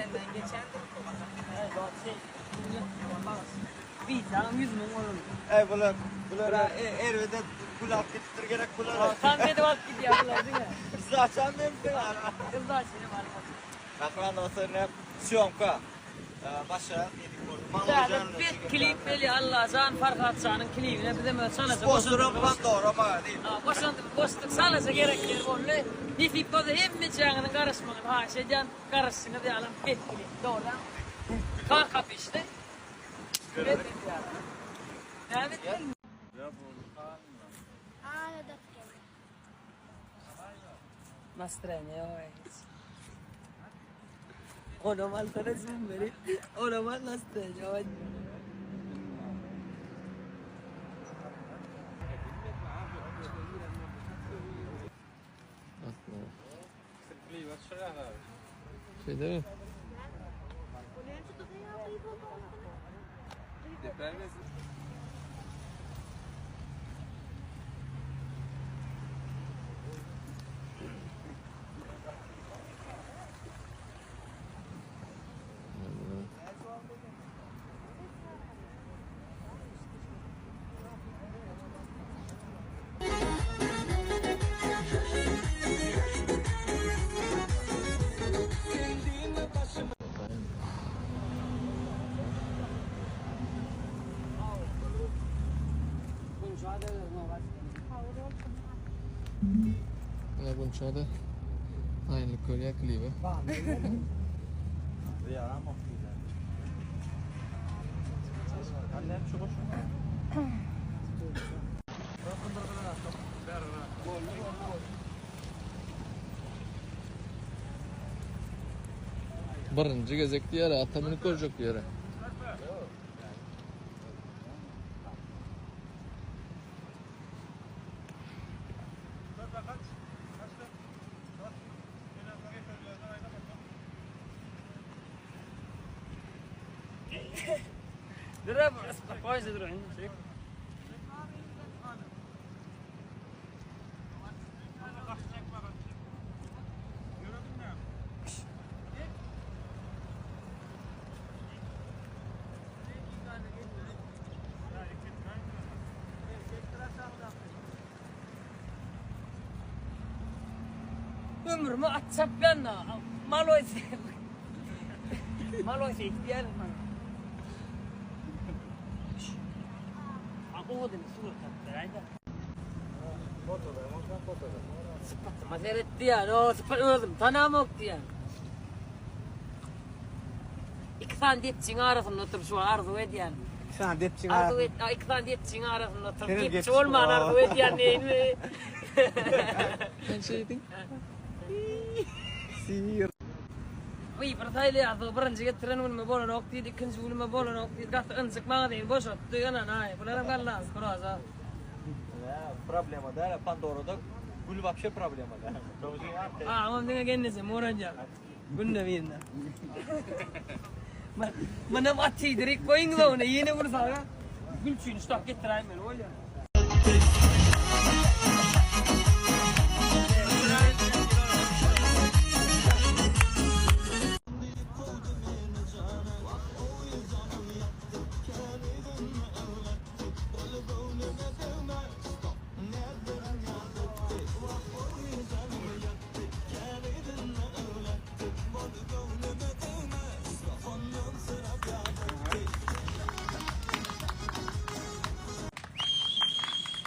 Senden geçendir. Wideoň 100 müň bolan. Ey bular, bular erbede gül alyp gitipdir gerek bular. Tans edip alyp gidýär bular diňe. Biz açan men Biz açyny barmak. Mähriban dostlar ne syýomka. Başa Täze bet klip beli Allajan Farhatjanyň klibine bizem öz çalaja Sponsoram Pandora magazin. Goşandy goşduk çalaja gerek ýeri boldy. Nesip bolsa hemmeçäňiziň garaşmagyny haýyş edýän. Garaşyňyz ýalam bet klip. Dogry. Kaka pişdi. Bet edýär. Näme etmeli? Nastreniýe ýok hiç. Onam alsana zümmeri. Onam al nastreniýe ýok. Şeyde mi? Ine Gunçada aýynlyk görýär klibi. Birinji gezek diýer, ata münüp görjek diýer. Ömrümi at çapýan da. Maloý. Maloý diýýär maňa. A owadan surat atdyraýda. Sypatyma seret diýýär. O sypat özüm tanamok diýýär. Iki sany depçiň arasynda oturyp şu arzuw edýän. Iki sany depçiň Arzuw et, iki sany depçiň arasynda oturyp depçi bolman arzuw edýän neými? Sen şeýdiň. Sir. Wiý, bir saýlaýarsyň, birinji getiren günüme bolanok diýdi, ikinji günüme bolanok diýdi, gaty ynjyk magazyny boşatdy, ynanaý, bularam gallansy kuraza. Problema däl, Pandorada gül wapşe problema däl. Agam diňe gelnejem uranýar. Günde birinde. Munam at iýdirik goýuň ony, ýene ursaga. Gül üçin ştap getiräýmeli bolýar.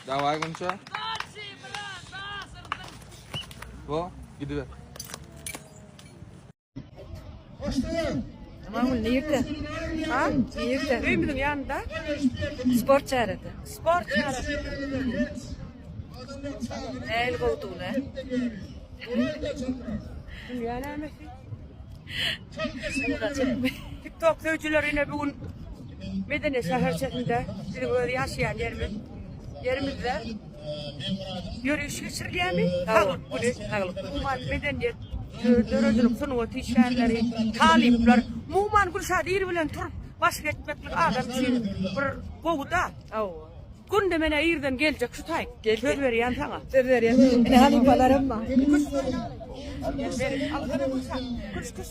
Daway Gunça. Bo, gidiber. Tamam nirde? Ha? Nirde? Öýümiziň ýanynda. Sport çärede. Sport çäresi. Näil gowdugyna. Dünýä nämesi? TikTok söýüjiler ine bu gün Medeniýet şäherçesinde biziň öz ýaşaýan ýerimiz ýerimizde ýöriş geçirilýärmi? Saglyk güni. Saglyk güni. Umuman medeniýet, döredijilik, sungat işgärleri, talyplar, umuman Gülşat ir bilen turup baş etmeklik adam üçin bir gowy-da. Hawa. Günde menä irden geljek şu taýyk. Söz berýän saňa. Söz berýän. Ine halypalaram bar. Alsana Gülşat. Küş küş.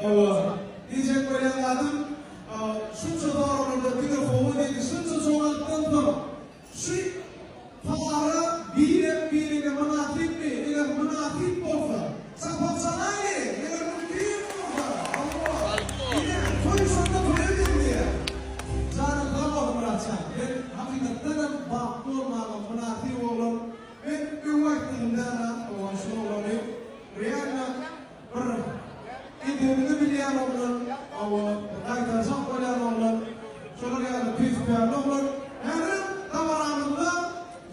Hawa, diýjek bolýan zadym, şunça soraglarda diňe hawa diýdi, şunça jogapdan soň şu para birek-birege mynasypmy? Eger mynasyp bolsa, çapak çalaýly, eger mümkin bolsa, hawa, ine, toý şonda toýa gelmeýär. Janyň sag bolsun, Myratjan, sen hakykatdanam bagtly bolmaga mynasyp oglan. Men öň aýtdygym däl-a, hawa, şu oglany realno Bir edebini bilýän oglan, hawa, gaýtarjak bolýan oglan, şolar ýaly pespäl oglan. Häzirem dabaramyzda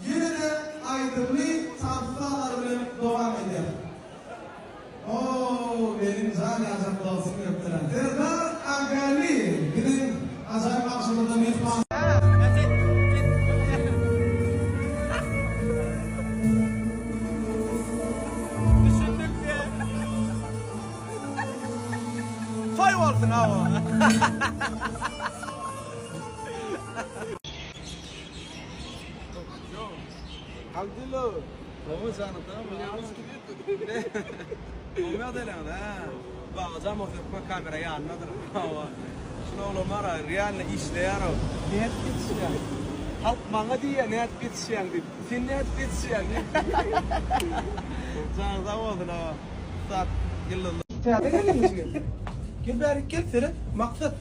ýene-de aýdymly tansy sazlary bilen dowam edýär. Ow, meniň jan ýaljak dostum gelipdir. Serdar Agaly biziň ajaýyp agşamymyzda myhman. Toý bolsun hawa. Abdullo. Gowy jany tamam. Gowy delen ha. Bagajam o sökme kamera ýanyndadyr. Hawa. Şul oglan bar realno işleýär o. Nädip ýetişýäň? Halk maňa diýýär nädip ýetişýäň diýip. Sen nädip ýetişýäň diýip. Janyň sag bolsun hawa. Ussat ýyldyzly. Täze geldiňmi jigim? Gel bärik gel seret. Maksat.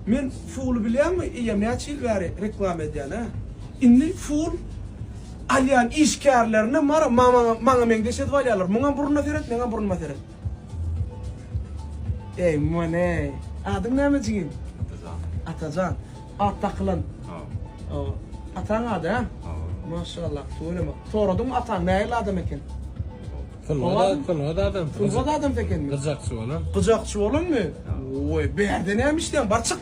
Men fuly bilýäňmi eýýäm näçe ýyl bäri reklama edýän hä. Indi ful alýan işgärlerine mara maňa meňzeş edip alýarlar. Muňam burnuna seret, meňem burnuma seret. Eý, mone. Adyň näme jigim? Atajan. Atajan. At dakylan. Hawa. Ataň ady, hä? Hawa. Maşallah, tüweleme. Soradyňmy ataň nähili adam eken? Sungat, sungat adam. Sungat adam ekenmi? Gyjakçy bolan. Gyjakçy bolanmy? Oý, bärde näme işleýäň? Bar çyk.